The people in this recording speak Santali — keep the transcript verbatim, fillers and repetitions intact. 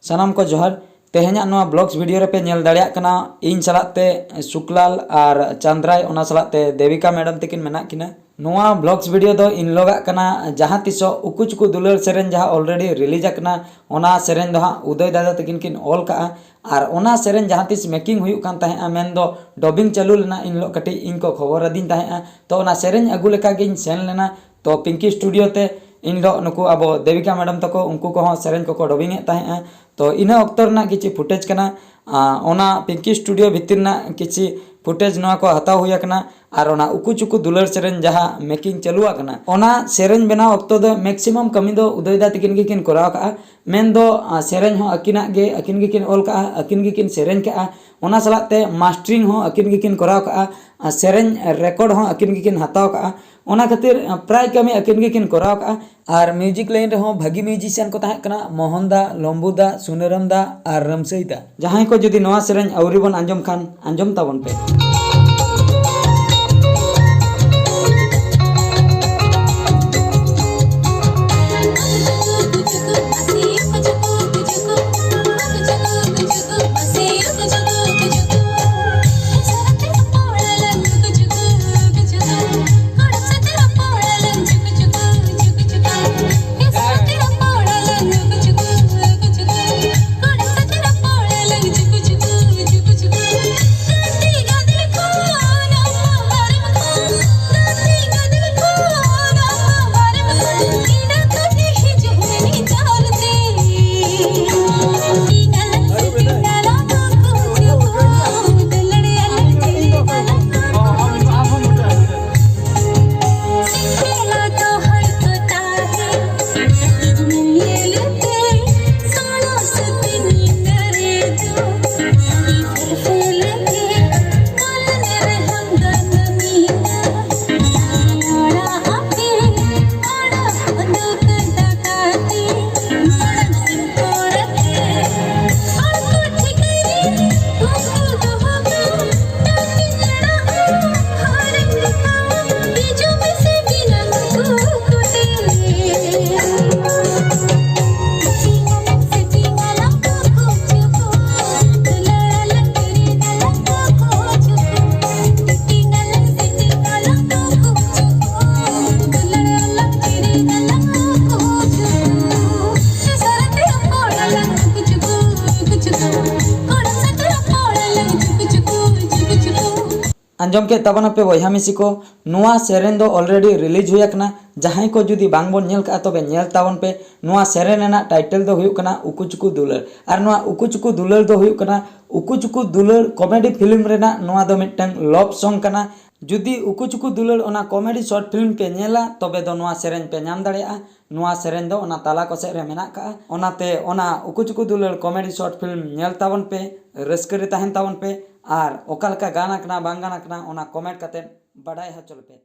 ᱥᱟᱱᱟᱢ ᱠᱚ ᱡᱚᱦᱟᱨ᱾ ᱛᱮᱦᱮᱧᱟᱜ ᱱᱚᱣᱟ vlogs video ᱨᱮᱯᱮ ᱧᱮᱞ ᱫᱟᱲᱮᱭᱟᱜ ᱠᱟᱱᱟ, ᱤᱧ ᱥᱟᱞᱟᱜ ᱛᱮ ᱥᱩᱠᱞᱟᱞ ᱟᱨ ᱪᱟᱸᱫᱽᱨᱟᱭ, ᱚᱱᱟ ᱥᱟᱞᱟᱜ ᱛᱮ ᱫᱮᱵᱤᱠᱟ ᱢᱮᱰᱟᱢ ᱛᱟᱹᱠᱤᱱ ᱢᱮᱱᱟᱜ ᱠᱤᱱᱟ᱾ ᱱᱚᱣᱟ vlogs video ᱫᱚ ᱤᱱ ᱞᱚᱜᱟᱜ ᱠᱟᱱᱟ, ᱡᱟᱦᱟᱸ ᱛᱤᱥᱚᱜ ᱩᱠᱩ ᱪᱩᱠᱩ ᱫᱩᱞᱟᱹᱲ ᱥᱮᱨᱮᱧ ᱡᱟᱦᱟᱸ already release ᱟᱠᱟᱱᱟ, ᱚᱱᱟ ᱥᱮᱨᱮᱧ ᱫᱚ ᱦᱟᱸᱜ ᱩᱫᱚᱭ ᱫᱟᱫᱟ ᱛᱟᱹᱠᱤᱱ ᱠᱤᱱ ᱚᱞ ᱠᱟᱜᱼᱟ᱾ ᱟᱨ ᱚᱱᱟ ᱥᱮᱨᱮᱧ ᱡᱟᱦᱟᱸ ᱛᱤᱥ making ᱦᱩᱭᱩᱜ ᱠᱟᱱ ᱛᱟᱦᱮᱸᱜᱼᱟ, ᱢᱮᱱᱫᱚ dubbing ᱪᱟᱹᱞᱩ ᱞᱮᱱᱟ, ᱤᱱ ᱦᱤᱞᱳᱜ ᱠᱟᱹᱴᱤᱡ ᱤᱧ ᱠᱚ ᱠᱷᱚᱵᱚᱨ ᱟᱹᱫᱤᱧ ᱛᱟᱦᱮᱸᱜᱼᱟ᱾ ᱛᱚ ᱚᱱᱟ ᱥᱮᱨᱮᱧ ᱟᱹᱜᱩ ᱞᱮᱠᱟ ᱜᱤᱧ ᱥᱮᱱ ᱞᱮᱱᱟ᱾ ᱛᱚ ᱯᱤᱝᱠᱤ ᱥᱴᱩᱰᱤᱭᱳ ᱛᱮ ᱤᱧ ᱦᱤᱞᱳᱜ ᱱᱩᱠᱩ ᱟᱵᱚ ᱫᱮᱵᱤᱠᱟ ᱢᱮᱰᱟᱢ ᱛᱟᱠᱚ, ᱩᱱᱠᱩ ᱠᱚᱦᱚᱸ ᱥᱮᱨᱮᱧ ᱠᱚᱠᱚ dubbing ᱮᱫ ᱛᱟᱦᱮᱸᱜᱼᱟ᱾ ᱛᱚ ᱤᱱᱟᱹ ᱚᱠᱛᱚ ᱨᱮᱱᱟᱜ ᱠᱤᱪᱷᱤ footage ᱠᱟᱱᱟ᱾ ᱟᱸ, ᱚᱱᱟ ᱯᱤᱝᱠᱤ ᱥᱴᱩᱰᱤᱭᱳ ᱵᱷᱤᱛᱤᱨ ᱨᱮᱱᱟᱜ ᱠᱤᱪᱷᱤ footage ᱱᱚᱣᱟ ᱠᱚ ᱦᱟᱛᱟᱣ ᱦᱩᱭ ᱟᱠᱟᱱᱟ᱾ ᱟᱨ ᱚᱱᱟ ᱩᱠᱩ ᱪᱩᱠᱩ ᱫᱩᱞᱟᱹᱲ ᱥᱮᱨᱮᱧ ᱡᱟᱦᱟᱸ making ᱪᱟᱹᱞᱩ ᱟᱠᱟᱱᱟ, ᱚᱱᱟ ᱥᱮᱨᱮᱧ ᱵᱮᱱᱟᱣ ᱚᱠᱛᱚ ᱫᱚ maximum ᱠᱟᱹᱢᱤ ᱫᱚ ᱩᱫᱚᱭ ᱫᱟ ᱛᱟᱹᱠᱤᱱ ᱜᱮᱠᱤᱱ ᱠᱚᱨᱟᱣ ᱠᱟᱜᱼᱟ᱾ ᱢᱮᱱᱫᱚ, ᱟᱸ, ᱥᱮᱨᱮᱧ ᱦᱚᱸ ᱟᱹᱠᱤᱱᱟᱜ ᱜᱮ, ᱟᱹᱠᱤᱱ ᱜᱮᱠᱤᱱ ᱚᱞ ᱠᱟᱜᱼᱟ, ᱟᱹᱠᱤᱱ ᱜᱮᱠᱤᱱ ᱥᱮᱨᱮᱧ ᱠᱟᱜᱼᱟ᱾ ᱚᱱᱟ ᱥᱟᱞᱟᱜ ᱛᱮ mastering ᱦᱚᱸ ᱟᱹᱠᱤᱱ ᱜᱮᱠᱤᱱ ᱠᱚᱨᱟᱣ ᱠᱟᱜᱼᱟ᱾ ᱟᱨ ᱥᱮᱨᱮᱧ record ᱦᱚᱸ ᱟᱹᱠᱤᱱ ᱜᱮᱠᱤᱱ ᱦᱟᱛᱟᱣ ᱠᱟᱜᱼᱟ᱾ ᱚᱱᱟ ᱠᱷᱟᱹᱛᱤᱨ, ᱟᱸ, ᱯᱨᱟᱭ ᱠᱟᱹᱢᱤ ᱟᱹᱠᱤᱱ ᱜᱮᱠᱤᱱ ᱠᱚᱨᱟᱣ ᱠᱟᱜᱼᱟ᱾ ᱟᱨ music line ᱨᱮᱦᱚᱸ ᱵᱷᱟᱹᱜᱤ musician ᱠᱚ ᱛᱟᱦᱮᱸ ᱠᱟᱱᱟ, ᱢᱳᱦᱚᱱ ᱫᱟ, ᱞᱚᱢᱵᱩ ᱫᱟ, ᱥᱩᱱᱟᱹᱨᱟᱢ ᱫᱟ ᱟᱨ ᱨᱟᱢᱥᱟᱹᱭ ᱫᱟ᱾ ᱡᱟᱦᱟᱸᱭ ᱠᱚ ᱡᱩᱫᱤ ᱱᱚᱣᱟ ᱥᱮᱨᱮᱧ ᱟᱹᱣᱨᱤ ᱵᱚᱱ ᱟᱸᱡᱚᱢ ᱠᱷᱟᱱ, ᱟᱸᱡᱚᱢ ᱛᱟᱵᱚᱱ ᱯᱮ᱾ ᱟᱸᱡᱚᱢ ᱠᱮᱫ ᱛᱟᱵᱚᱱᱟᱯᱮ ᱵᱚᱭᱦᱟ ᱢᱤᱥᱤ ᱠᱚ, ᱱᱚᱣᱟ ᱥᱮᱨᱮᱧ ᱫᱚ already release ᱦᱩᱭ ᱟᱠᱟᱱᱟ᱾ ᱡᱟᱦᱟᱸᱭ ᱠᱚ ᱡᱩᱫᱤ ᱵᱟᱝ ᱵᱚᱱ ᱧᱮᱞ ᱠᱟᱜᱼᱟ, ᱛᱚᱵᱮ ᱧᱮᱞ ᱛᱟᱵᱚᱱ ᱯᱮ᱾ ᱱᱚᱣᱟ ᱥᱮᱨᱮᱧ ᱨᱮᱱᱟᱜ title ᱫᱚ ᱦᱩᱭᱩᱜ ᱠᱟᱱᱟ ᱩᱠᱩ ᱪᱩᱠᱩ ᱫᱩᱞᱟᱹᱲ᱾ ᱟᱨ ᱱᱚᱣᱟ ᱩᱠᱩ ᱪᱩᱠᱩ ᱫᱩᱞᱟᱹᱲ ᱫᱚ ᱦᱩᱭᱩᱜ ᱠᱟᱱᱟ ᱩᱠᱩ ᱪᱩᱠᱩ ᱫᱩᱞᱟᱹᱲ comedy film ᱨᱮᱱᱟᱜ ᱱᱚᱣᱟ ᱫᱚ ᱢᱤᱫᱴᱟᱝ love song ᱠᱟᱱᱟ᱾ ᱡᱩᱫᱤ ᱩᱠᱩ ᱪᱩᱠᱩ ᱫᱩᱞᱟᱹᱲ ᱚᱱᱟ comedy short film ᱯᱮ ᱧᱮᱞᱟ, ᱛᱚᱵᱮ ᱫᱚ ᱱᱚᱣᱟ ᱥᱮᱨᱮᱧ ᱯᱮ ᱧᱟᱢ ᱫᱟᱲᱮᱭᱟᱜᱼᱟ᱾ ᱱᱚᱣᱟ ᱥᱮᱨᱮᱧ ᱫᱚ ᱚᱱᱟ ᱛᱟᱞᱟ ᱠᱚᱥᱮᱫ ᱨᱮ ᱢᱮᱱᱟᱜ ᱠᱟᱜᱼᱟ᱾ ᱚᱱᱟᱛᱮ ᱚᱱᱟ ᱩᱠᱩ ᱪᱩᱠᱩ ᱫᱩᱞᱟᱹᱲ comedy short film ᱧᱮᱞ ᱛᱟᱵᱚᱱ ᱯᱮ, ᱨᱟᱹᱥᱠᱟᱹ ᱨᱮ ᱛᱟᱦᱮᱱ ᱛᱟᱵᱚᱱ ᱯᱮ᱾ ᱟᱨ ᱚᱠᱟ ᱞᱮᱠᱟ ᱜᱟᱱ ᱟᱠᱟᱱᱟ ᱵᱟᱝ ᱜᱟᱱ ᱟᱠᱟᱱᱟ, ᱚᱱᱟ comment ᱠᱟᱛᱮ ᱵᱟᱰᱟᱭ ᱦᱚᱪᱚ ᱞᱮᱯᱮ᱾